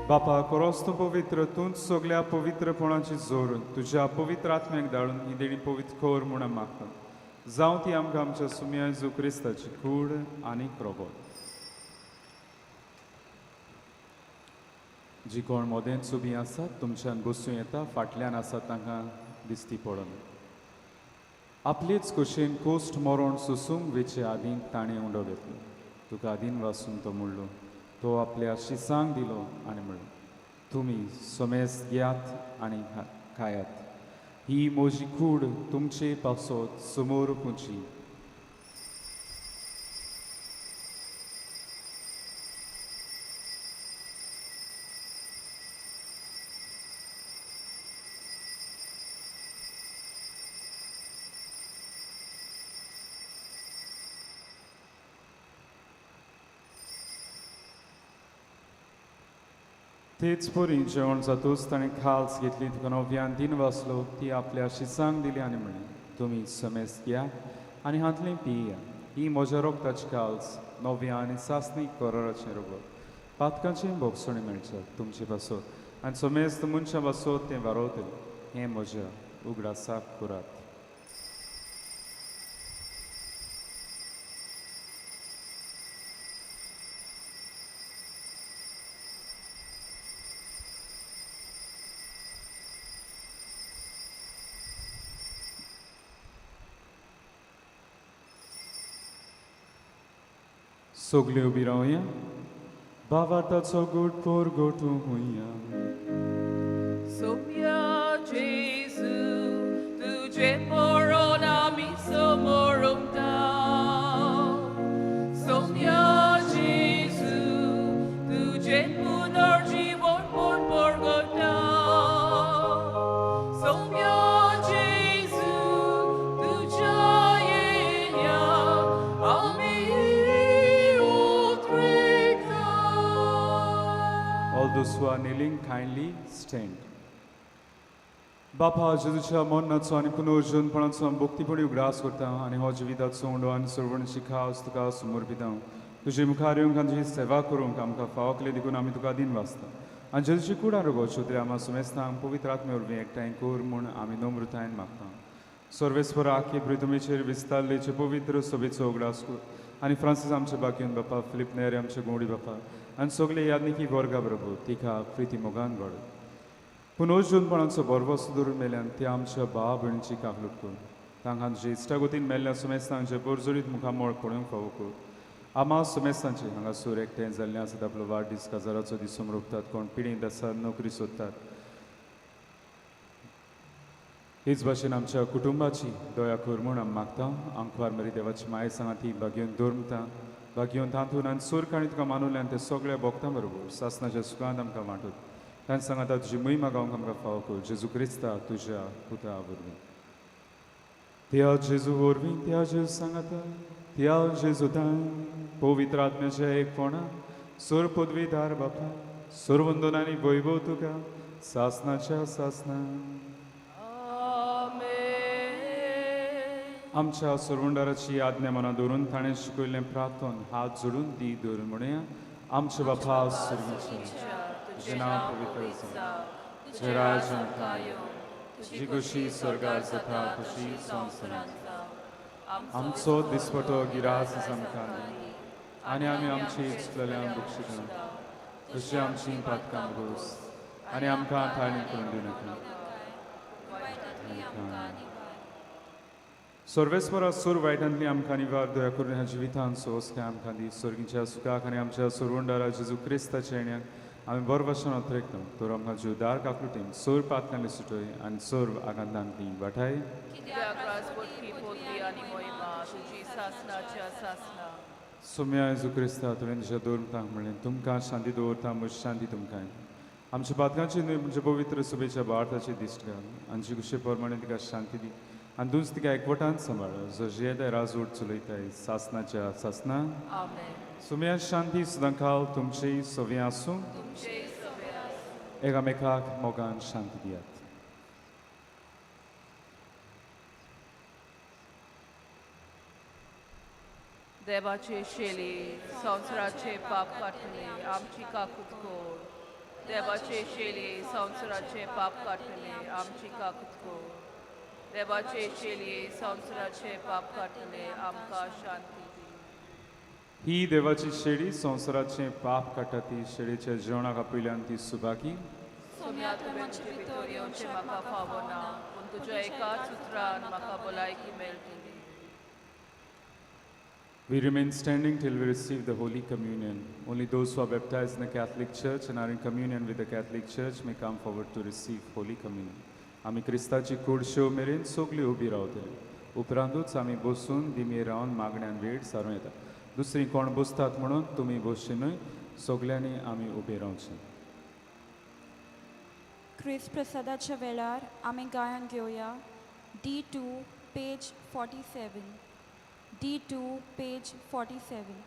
बापा, कोरोस तूं पवित्र, तूंच सगल्या पवित्रपणाची जोर तुज्या पवित्र आत्म्याक धाडून ही देणी पवित्र कर म्हूण आमी मागता. जावं ती आमकां आमच्या सुमया जेजू क्रिस्ताची कूड आनी रोगोत. जी कोण मोदेंत उबी आसात तुमच्यान बसूं येता, फाटल्यान आसात तांकां दिसती पडून. आपलेच कुशीन कोश्ट मरण सोसूंक वेचे आदीं ताणें उंडो घेतलो. तुका आदीन वासून तो म्हणलो, तो आपल्या शिसांक दिलो आनी म्हणलो, तुमी समेस घेयात आनी खायात, ही म्हजी कूड तुमचे पासत समोर पुची. तेच परी जेवण जातूच ताणें खाल्स घेतली, तुका नव्यान दिन वाचलो, ती आपल्या शिसांक दिली आनी म्हणली, तुमी समेस घेयात आनी हांतली पिया, ही म्हज्या रोगताची खाल्स नव्या आनी सासणी कराराचें रोगत, पातकांची भोगसणी मेळच्यात तुमचे पासत आनी समेस्त मनशां पासत तें वारोवतलें. हें म्हज्या उगडासाक करात. सगळीं उबी रावया, भावार्थाचो गोट पोर गोटू हुया. सोम्या जेजू तुझे मरण आमी समोर उमता. सोम्या जेजू तुझे पुनर्जीवन म्हूण परगटा. सोम्या जेजू तुझ्या येण्या आमी. All those who are kneeling, kindly stand. बापा, जेजूच्या मरणाचो आनी पुनर्जनपणाचो आमी भक्तीपणी उगडास करता आनी हो जिविताचो उंडो आनी सर्वणची खास तुका समर्पिता. तुजे मुखार येवंक आनी तुजी सेवा करूंक आमकां फावो केली देखून आमी तुका दिन वाचता. आनी जेजूची कुडां रोगोच्यो तरी आमा सुमेस्तांक पवित्र आत्मे वरवीं एकठांय कर म्हूण आमी नम्रतायेन मागता. सर्वेस्पर आखे प्रितुमेचेर विस्तारलेचे पवित्र सभेचो उगडास कर आनी फ्रांसीस आमचे बाकीन बापा, फिलीप नेरे आमचे गोंडी बापा आनी सगळे यादनिकी वर्गा बरोबर तिका प्रिती मोगान घड. पुनर्जनपणाचो बरवस धरून मेल्यान त्या आमच्या भाव भयणीची काकलूट कर. तांकां तुजे इश्टागतीन मेल्ल्या सुमेस्तांचे परजोरीत मुखामळ पळोवंक फावो कर. आमा सुमेस्तांचे हांगासर एकठांय जाल्ले आसात, आपलो वाडदीस काजाराचो दीस समरोपतात, कोण पिडींत आसात, नोकरी सोदतात. हेच भाशेन आमच्या कुटुंबाची दया कर म्हूण आमी मागता. आंकवार मरी देवाची माये सांगाती बागेवन दवरता, बागेवन तातूंत आनी सोरकाणी तुका मानुल्यान ते सगळ्या भोगता बरोबर सासनाच्या सुखांत आमकां वांटत. तांचे सांगाता तुजी मोहिमा गावंक आमकां फावो कर. जेजू क्रिस्ता तुज्या पुता वरवीं. त्या जेजू वरवीं, त्या जेजू सांगाता, त्या जेजूतान पवित्र आत्म्याच्या एकपणा सोर पदवीदार बापा सोरवंदनांनी वैभव तुका सासनाच्या सासना. आमेन. आमच्या सोरवंडाराची आज्ञा मनां दवरून ताणें शिकयल्लें प्रार्थन हात जोडून ती धरून म्हणया. आमच्या बापा सुर्गीच्या, तुजें नांव पवित्र जावं, तुजें राज्य आमकां येवं, तुजी खोशी स्वर्गार जाता तशी संवसारांत जावं. आमचो दिसपटो गिरास आमकां दी आनी आमी आमची चुकलेल्या बक्षिता तशी आमची पातकां घोस आनी आमकां थाळणी करून दिवं नाका. सर्वेस्परा सूर वायटांतली आमकां निवार दया करून ह्या जिवितान सोंसकाय आमकां दी. सर्गीच्या सुखाक आनी आमच्या सुरवंडारा जेजू क्रिस्ताच्या येण्याक आमी बरो भाशेन अत्रेकता. तर आमकां जिवदार काकलुटीन सोर पातकांनी सुटय आनी सोर आगांतांतली वाठाय. कित्याक राजवटकी पदवी आनी मोहिमा तुजी सासनाच्या सासना. सोम्या जेजू क्रिस्ता, तुवें तुज्या दोन म्हणलें, तुमकां शांती दवरता, म्हजी शांती तुमकां. आमच्या पातकांची न्हय म्हणजे पवित्र सुबेच्या भारताची दिश्ट घाल आनी खुशे प्रमाणे तिका शांती दी आनी तूंच तिका एकवटान सांबाळ, जो जियेताय राजवट चलयताय सासनाच्या सासना. आमेन. सुम्या शांती सदांकाल तुमची सवी आसूं. तुमचेय सवे आसूं. एकामेकाक मोगान शांती दियात. देवाचे शेली संवसाराचे पाप काडटले आमची काकूत कोर. देवाचे शेली संवसाराचे पाप काडटले आमची काकूत कोर. देवाचे शेली संवसाराचे पाप काडटले आमकां शांती दी. ही देवाची शेळी संवसाराचें पाप काडटा ती शेळीच्या जेवणाक आपयल्यान ती सुबाकी. सोम्या, तुवें म्हजे भितर येवचें म्हाका फावना, पूण तुज्या एकाच उतरान म्हाका भलायकी मेळटली. We remain standing till we receive the Holy Communion. Only those who are baptized in the Catholic Church and are in communion with the Catholic Church may come forward to receive Holy Communion. आमी क्रिस्ताची कूड शेव मेरेन सगळी उबी रावतली. उपरांतूच आमी बसून दिमी रावन मागण्यान वेळ सारूं येता. दुसरी कोण बसतात म्हणून तुमी बसचे न्हय. सगल्यांनी आमी उबे रावचें. क्रिस्त प्रसादाच्या वेळार आमी गायन घेवया D2 page 47, D2 page 47.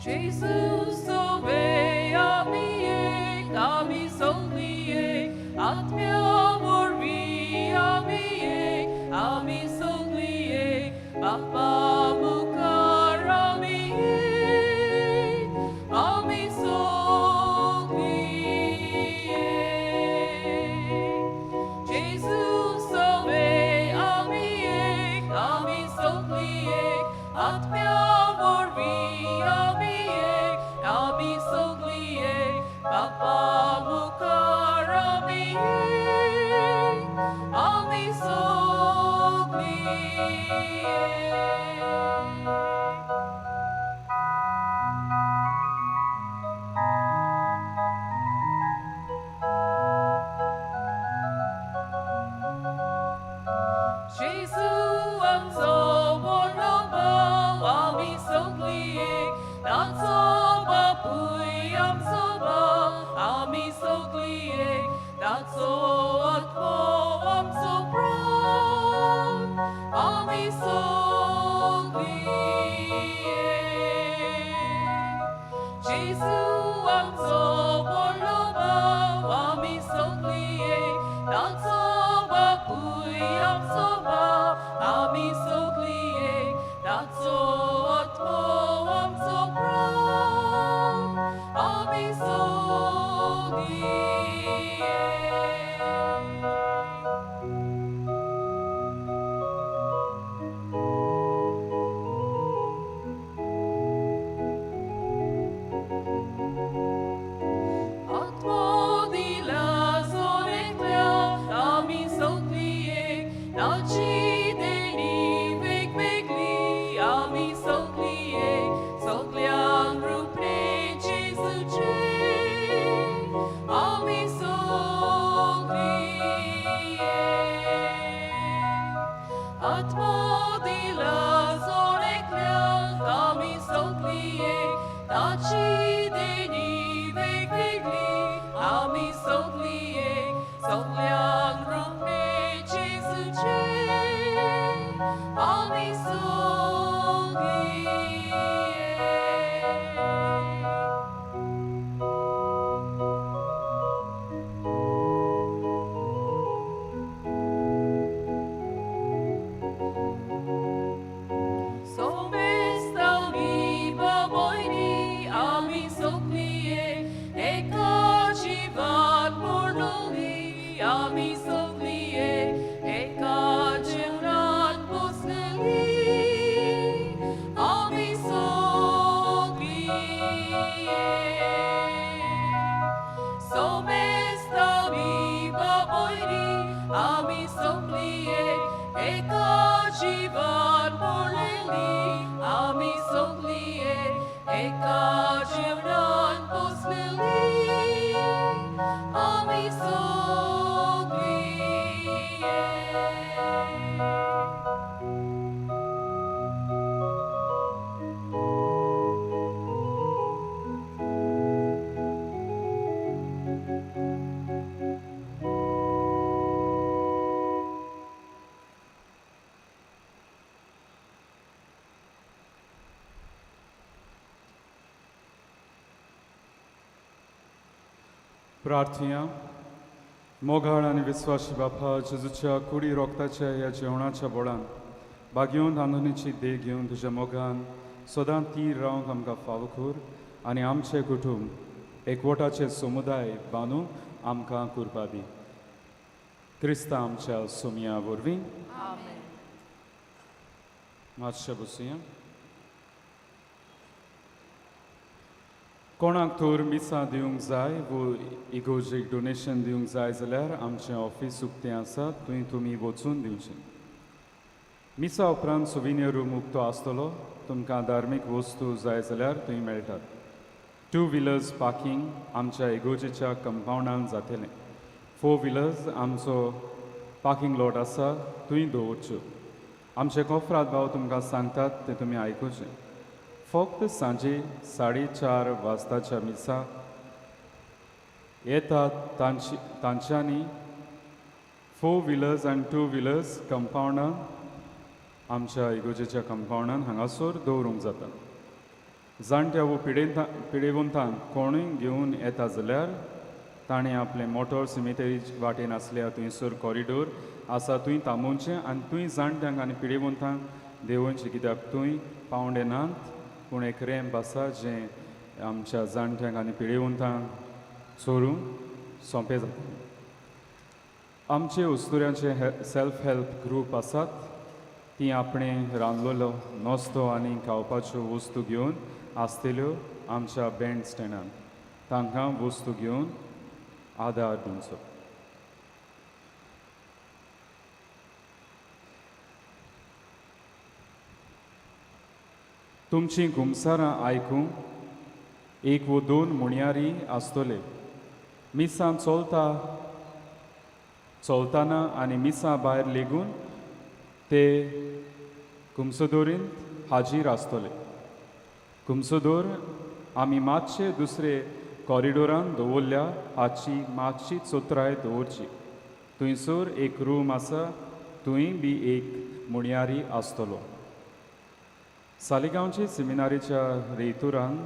Jesus ove amie, ami soglie, atmia vorvi amie, ami soglie, papa mukar amie, ami soglie. Jesus ove amie, ami soglie, atmia vorvi amie, ami soglie, papa mukar amie, ami soglie. Jesu amzo bornobo, ami soglie, danzo bapui amzo ba, ami soglie, danzo atmo amzo pran, ami soglie. Jesu amzo bornobo, ami soglie, danzo bapui amzo ba, प्रार्थया. मोगाळ आनी विस्वाशी बापा, जेजूच्या कुडी रोगताच्या ह्या जेवणाच्या बोळान बागेवन आंदोनीची देह घेवन तुज्या मोगान सदां तीर रावंक आमकां फावो कर आनी आमचें कुटूंब एकवटाचें समुदाय बांदूंक आमकां कुरपा दी. क्रिस्ता आमच्या सोमया वरवीं. मातशें बसुया. कोणाक तर मिसां दिवंक जाय वो इगोर्जेक डोनेशन दिवंक जाय जाल्यार आमचें ऑफीस उक्तें आसा, थंय तुमी वचून दिवचें. मिसा उपरांत सुविनियर रूम उक्तो आसतलो. तुमकां धार्मीक वस्तू जाय जाल्यार थंय मेळटात. टू व्हिलर्स पार्कींग आमच्या इगोर्जेच्या कंपावंडान जातलें. फोर व्हिलर्स आमचो पार्कींग लॉट आसा, थंय दवरच्यो. आमचे कोफराद भाव तुमकां सांगतात तें तुमी आयकुचें. फक्त सांजे 4:30 वाजताच्या मिसा येतात तांच्यांनी फोर व्हिलर्स आनी टू व्हिलर्स कंपावंडान आमच्या इगोर्जेच्या कंपावंडान हांगासर दवरूंक जाता. जाणट्या वो पिडेवंतांक कोणूय घेवन येता जाल्यार ताणें आपलें मोटर सिमेटरी वाटेन आसल्या थंयसर कॉरिडोर आसा थंय थांबोवचें आनी थंय जाणट्यांक आनी पिडेवंतांक देंवोवचें, कित्याक थंय पावंडे नात पूण एक रॅम्प आसा जें आमच्या जाणट्यांक आनी पिडेवंतांक चोरूंक सोंपें जाता. आमचे उस्तुऱ्यांचे सेल्फ हेल्प ग्रूप आसात, ती आपणें रांदलेलो नस्तो आनी खावपाच्यो वस्तू घेवन आसतल्यो आमच्या बँड स्टँडान. तांकां वस्तू घेवन आदार दिवचो. तुमचीं कुमसारां आयकूंक एक वो दोन मुणयारी आसतले. मिसां चलतना आनी मिसां भायर लेगून ते कुमसोदोरींत हाजीर आसतले. कुमसोदोर आमी मातशे दुसरे कॉरिडोरान दवरल्या हाची मातशी चोत्राय दवरची. थंयसर एक रूम आसा, थंय बी एक मुणयारी आसतलो. सालिगांवचे सेमिनारीच्या रेतुरान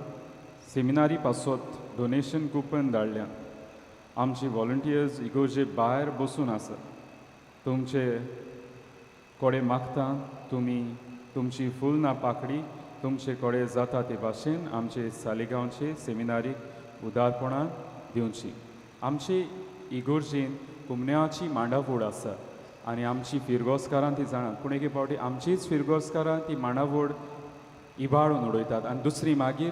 सेमिनारी पासत डोनेशन कुपन धाडल्या. आमची वॉलंटियर्स इगोर्जे भायर बसून आसात. तुमचे कोडे मागता तुमी तुमची फुल ना पाकडी तुमचे कोडे जाता ते भाशेन आमचे सालिगांवचे सेमिनारीक उदारपणान दिवची. आमचे इगोर्जेन कुमन्याची मांडावळ आसा आनी आमची फिरगोजकारां ती जाणात, पूण एके फावटी आमचीच फिरगोजकारां ती मांडावळ इबाडून उडयतात आनी दुसरी मागीर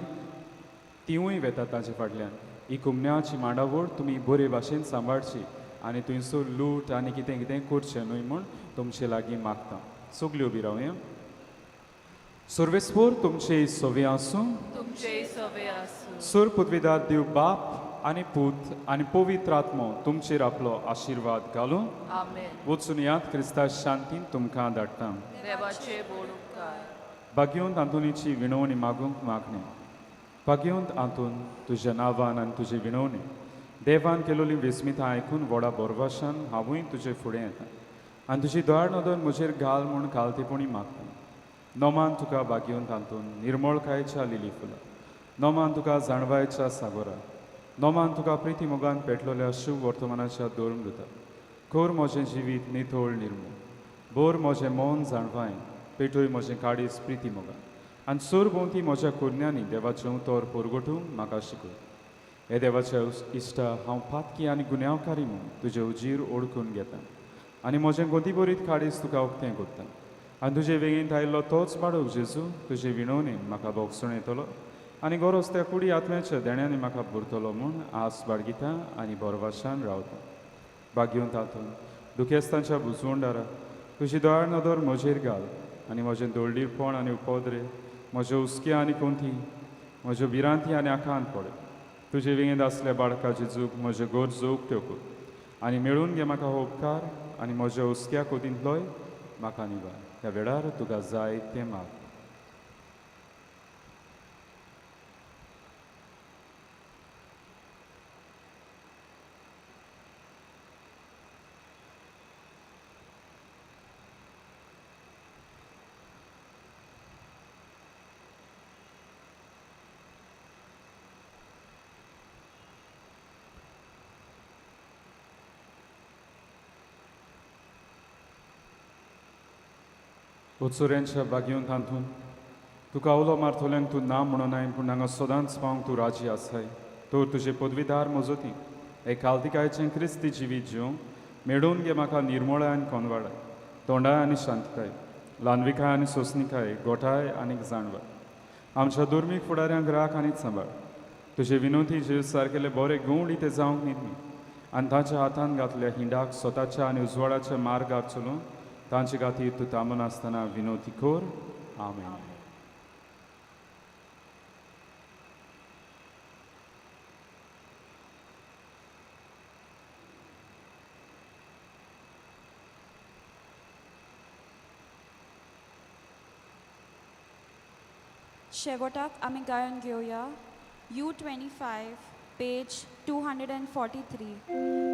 तिवूय वेतात ताचे फाटल्यान. ही कुमन्याची मांडावळ तुमी बरे भाशेन सांबाळची आनी थंयसर लूट आनी कितें कितें करचें न्हय म्हूण तुमचे लागीं मागता. सगल्यो उबी रावया. सर्वेस्पोर तुमचे सवे आसूं. तुमचे सवे आसूं. सुर पुतविदार देव बाप आनी पूत आनी पवित्र आत्मो तुमचेर आपलो आशिर्वाद घालूं. आमेन. वचून यात क्रिस्ता शांतीन तुमकां धाडटा. देवाचे बोड उपकार. भाग्यवंत आंतोनीची विणवणी मागूंक मागणी. भाग्यवंत आंतोन तुज्या नांवान आनी तुजे विणवणी देवान केलोली विस्मितां आयकून व्हडा बोरवाशान हांवूय तुजे फुडें येता आनी तुजी दयाळ नदर म्हजेर घाल म्हूण खालतेपणी मागता. नोमान तुका भाग्यवंत आंतोन निर्मळकायेच्या लिली फुलां, नोमान तुका जाणवायच्या सागोरा, नोमान तुका प्रिती मोगान पेटलोल्या शिव वर्तमानाच्या दोरमृता. कोर म्हजें जिवीत नितळ निर्मूळ, बोर म्हजें मन जाणवायन, पेटोय म्हजें काडीस प्रिती मोगान आनी सोर भोंवती म्हज्या कुरण्यांनी देवाचें उतर पोरगोटूंक म्हाका शिकय. हे देवाच्या इश्टा, हांव पातकी आनी गुन्यांवकारी म्हूण तुजें उजीर ओळखून घेता आनी म्हजें गोंदीबरीत काडीस तुका उक्तें करता आनी तुजे वेगेंत आयिल्लो तोच बाळक जेजू तुजे विणवणेन म्हाका भोगसण येतलो आनी गरज त्या कुडी आत्म्याच्या देण्यांनी म्हाका भरतलो म्हूण आस बाळगिता आनी बोरवाशान रावता. भाग्यवंत तातूंत दुखेस्तांच्या बुजवंडारा तुजी दयाळ नदर म्हजेर घाल आनी म्हजें दोळडीरपण आनी उपद्रे, म्हज्यो हुस्के आनी कोंती, म्हज्यो भिरांती आनी आकांत पडय. तुजे वेगेंत आसल्या बाळका जेजूक म्हज्यो गरजो उक्त्यो कर आनी मेळून घे म्हाका हो उपकार आनी म्हज्या हुस्क्या कोतींतलोय म्हाका निवार. ह्या वेळार तुका जाय तें माग. उत्सुऱ्यांच्या बागेवन तांतून तुका उलो मारतल्यांक तूं ना म्हणून पूण हांगा सदांच पावंक तूं राजी आसाय. तर तुजे पदवीदार मजती एक कालतिकायचें क्रिस्ती जिवीत जिवंक मेळोवन घे म्हाका निर्मोळाय आनी कोनवाडाय, तोंडाय आनी शांतताय, ल्हानविकाय आनी सोंसणिकाय, गोठाय आनी जाणवाय. आमच्या धर्मीक फुडाऱ्यांक राख आनी सांबाळ. तुजे विनोदी जीव सारकेले बरे गूण ते जावंक न्ही आनी ताच्या हातान घातल्या हिंडाक स्वताच्या आनी उजवाडाच्या मार्गार चलून तांचे खातीर तूं थांबनासतना विनोदी कर. आमेन. शेवटाक आमी गायन घेवया U 25 page 243.